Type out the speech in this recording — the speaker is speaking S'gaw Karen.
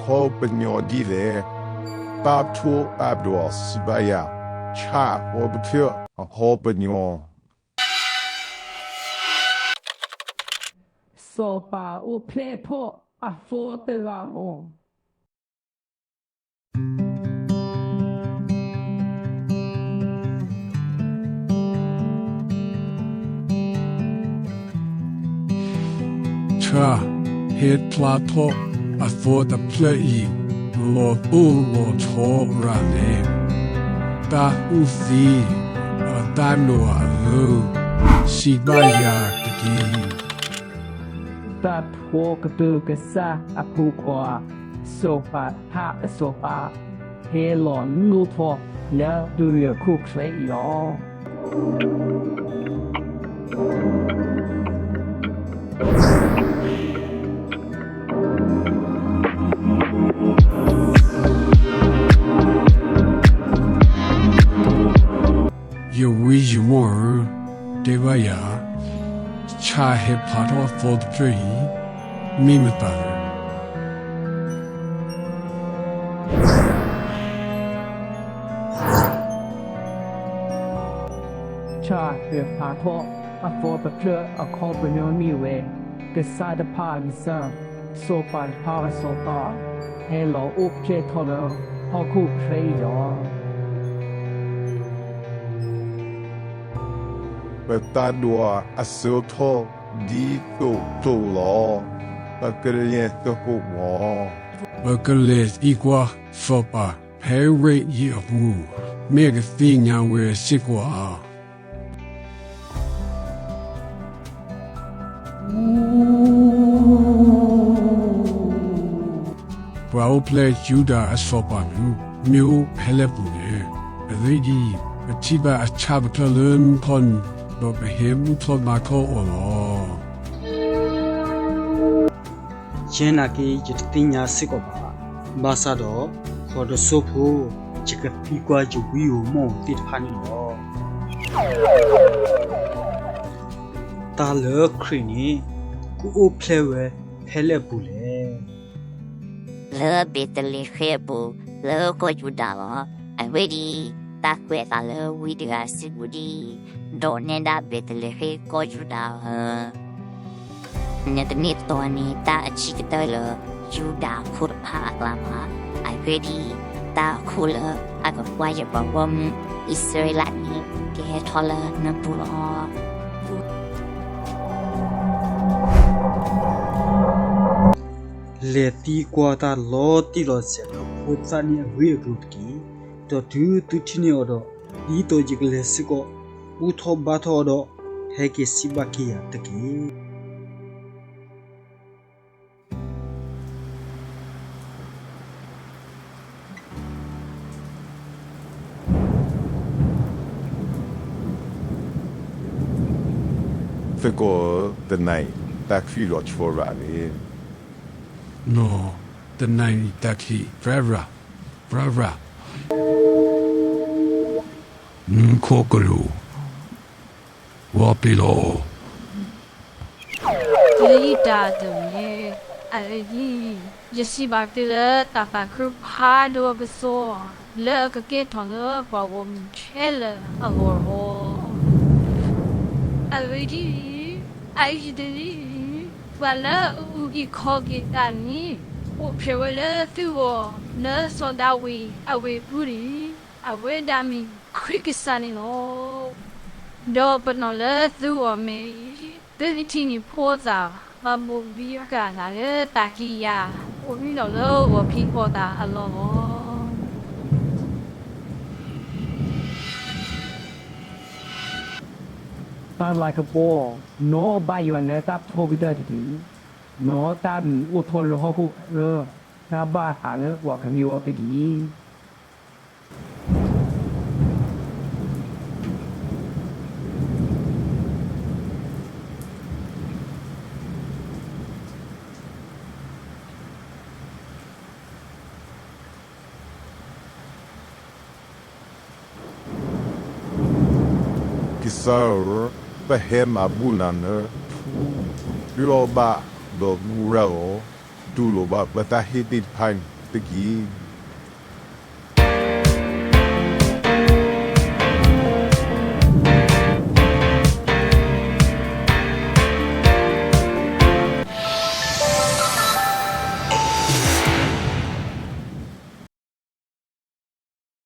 အဟီပညီဒ်လဲၣ်. တၢ်ထိၣ်အဒိၣ်စံးဘၣ်ယၤ, ဆၣ်အဟီပချၢၣ်အဟီပညီ စီၤပၤအိၣ်ဖျဲၣ်ထီၣ်အဖိတဂၤလီၤ. ဆၣ်ဟဲဖျါထီၣ်အသီတဖျၢၣ်အံၤ လီၤတိၢ်လီၤဆီရၤန့ၣ် တၢ်အူသံအတၢ်ဒိၣ်အလၢ စံးဘၣ်ယၤတက့ၢ်. တၢ်ထိၣ်ကတၢၢ်ကစၢ်အဖိခွါ စီၤပၤတဖၣ်အစီၤပၤ ဟဲလီၤနုာ်ထီၣ်လၢတုၤလၢခိၣ်ချၢအံၤလီၤ. ယဝံယမီၢ်ဧၢ, တဲဘၣ်ယၤ, ဆၣ်ဟဲဖျါထီၣ်အသီတဖျၢၣ်အံၤ မ့ၢ်မတၤလဲၣ်. ဆၣ်ဟဲဖျါထီၣ်အသီတဖျၢၣ်အခီပညီမ့ၢ်ဝဲ ကစၢ်တဖၣ်အကစၢ်, စီၤပၤတဖၣ်အစီၤပၤ ဟဲလီၤအိၣ်ဖျဲၣ်ထီၣ်လၢဟီၣ်ခိၣ်ချၢအံၤလီၤ. ပတၢ်ဒိၣ်အစိၤထီၣ်ဒ်သိးသိးလီၤ. ပကလဲၤသကိးမီၤ. ပကလဲၤသံကွၢ်စီၤပၤဖဲရ့းအံၤအပူၤ, မ့ၢ်ကသ့ၣ်ညါဝဲစ့ၢ်ကီးဧါ. ပှၤအိၣ်ဖျဲၣ်ယူဒၤအစီၤပၤန့ၣ် မ့ၢ်အိၣ်ဖဲလဲၣ်ပူၤလဲၣ်. အဂ့ၢ်ဒ်အံၤ, ပထံၣ်ဘၣ်အဆၣ်တဖျၢၣ်လၢမုၢ်ထီၣ်နံၤ, ဒီးပဟဲဘူၣ်ထီၣ်ဘါထီၣ်အီၤလီၤ. ယဲနာ်က့ ယတသ့ၣ်ညါစ့ၢ်ကီးဘၣ်, ဘၣ်ဆၣ်ဒီး ဃီၤတစိၢ်ဖိ ယကသံကွၢ်ယဝံယမီၢ်သ့ၣ်တဖၣ်န့ၣ်လီၤ. တၢ်လၢခရံာ်န့ၣ် ကအိၣ်ဖျဲၣ်ဝဲဖဲလဲၣ်အပူၤလဲၣ်. လၢဘ့းသလ့ဃ့အပူၤ လၢကီၢ်ယူဒၤလီၤ. အဂ့ၢ်ဒ်အံၤ, တၢ်ကွဲးအသးလၢဝံတဂၤအစုပူၤဒ်အံၤ, ဒိးနဲဒၣ်ဘ့းသလ့ဃ့ကီၢ်ယူဒၤဧၢ, နတမ့ၢ်တီန့ၢ်တၢ်အဆံးကတၢၢ်လၢယူဒၤအခိၣ်တဖၣ်အကျါဘၣ်. အဂ့ၢ်ဒ်အံၤ, တၢ်အခိၣ်လၢအကကွၢ်ယပှၤဂီၢ်မုၢ်အံၣ်စရ့လးန့ၣ် ကဟဲထီၣ်လၢနပူၤလီၤ. လဲၤသံကွၢ်တၢ်လီၤတံၢ်လီၤဆဲးလၢဖိသၣ်န့ၣ်အဂ့ၢ်အကျိၤတက့ၢ်. ဒီးတုၤသုထံၣ်န့ၢ်အီၤဒီး, ဒ်သိးယကလဲၤစ့ၢ်ကီး ဘူၣ်ထီၣ်ဘါထီၣ်အီၤဒီး, ဟဲက့ၤစံးဘၣ်က့ၤယၤတက့ၢ်. သကိးဧၢ, တနၤအံၤ တၢ်ခုၣ်လီၤဆီရၤန့ၣ်, နီၢ်, တနၤအံၤတၢ်ခံးရၤရၤ, ရၤရၤ, မူခိၣ်ကလူး ဝီၤပ့ၤလီၤ. တုၤယတၢ်အသိးန့ၣ်, အအံၤ, ယစံးဘၣ်သုလၢတၢ်သးခုဖးဒိၣ်အကစီၣ်, လၢအကကဲထီၣ်လၢပှၤဂီၢ်မုၢ်ခဲလၢာ်အဂီၢ်လီၤ. အဂ့ၢ်ဒ်အံၤ, အအံၤတနံၤအံၤ, ပှၤလၢအအုၣ်က့ၤခီၣ်က့ၤတၢ်န့ၣ်, အိၣ်ဖျဲၣ်ဝဲလၢသုဂီၢ်လၢစီၤဒၤဝံးအဝ့ၢ်အပူၤန့ၣ်, အဝဲဒၣ်မ့ၢ်ခရံာ်ကစၢ်န့ၣ်လီၤ. ဒီးပနီၣ်လၢသုဂီၢ်မ့ၢ်အံၤ, သုကထံၣ်န့ၢ်ဖိသၣ်, ဘၣ်ဘိၣ်ဘံကၤနၤလၢတၢ်ကံးညာ်, အိၣ်မံလီၤလၢဂီၤဖံးဃီၤသးအလီၢ်လီၤ. တၢ်လၤကပီၤ, နီၢ်ဘၣ်ယွၤလၢတၢ်ထီကတၢၢ်တက့ၢ်. နီၢ်တၢ်မံၤအိၣ်ထီၣ်လၢဟီၣ်ခိၣ်ချၢ, တၢ်ဘၣ်ဟးလၢပှၤကညီအီၤတက့ၢ်. ကစၢ်ဧၢ, ပဟဲမၤဘူၣ်နၤလၢထူ, လီၢ်ဘၣ်ဒီးမူရၤလီၤ, တူၢ်လိာ်ဘၣ်ပတၢ်ဟ့ၣ်သ့ၣ်တဖၣ်န့ၣ်, သုက့ၤ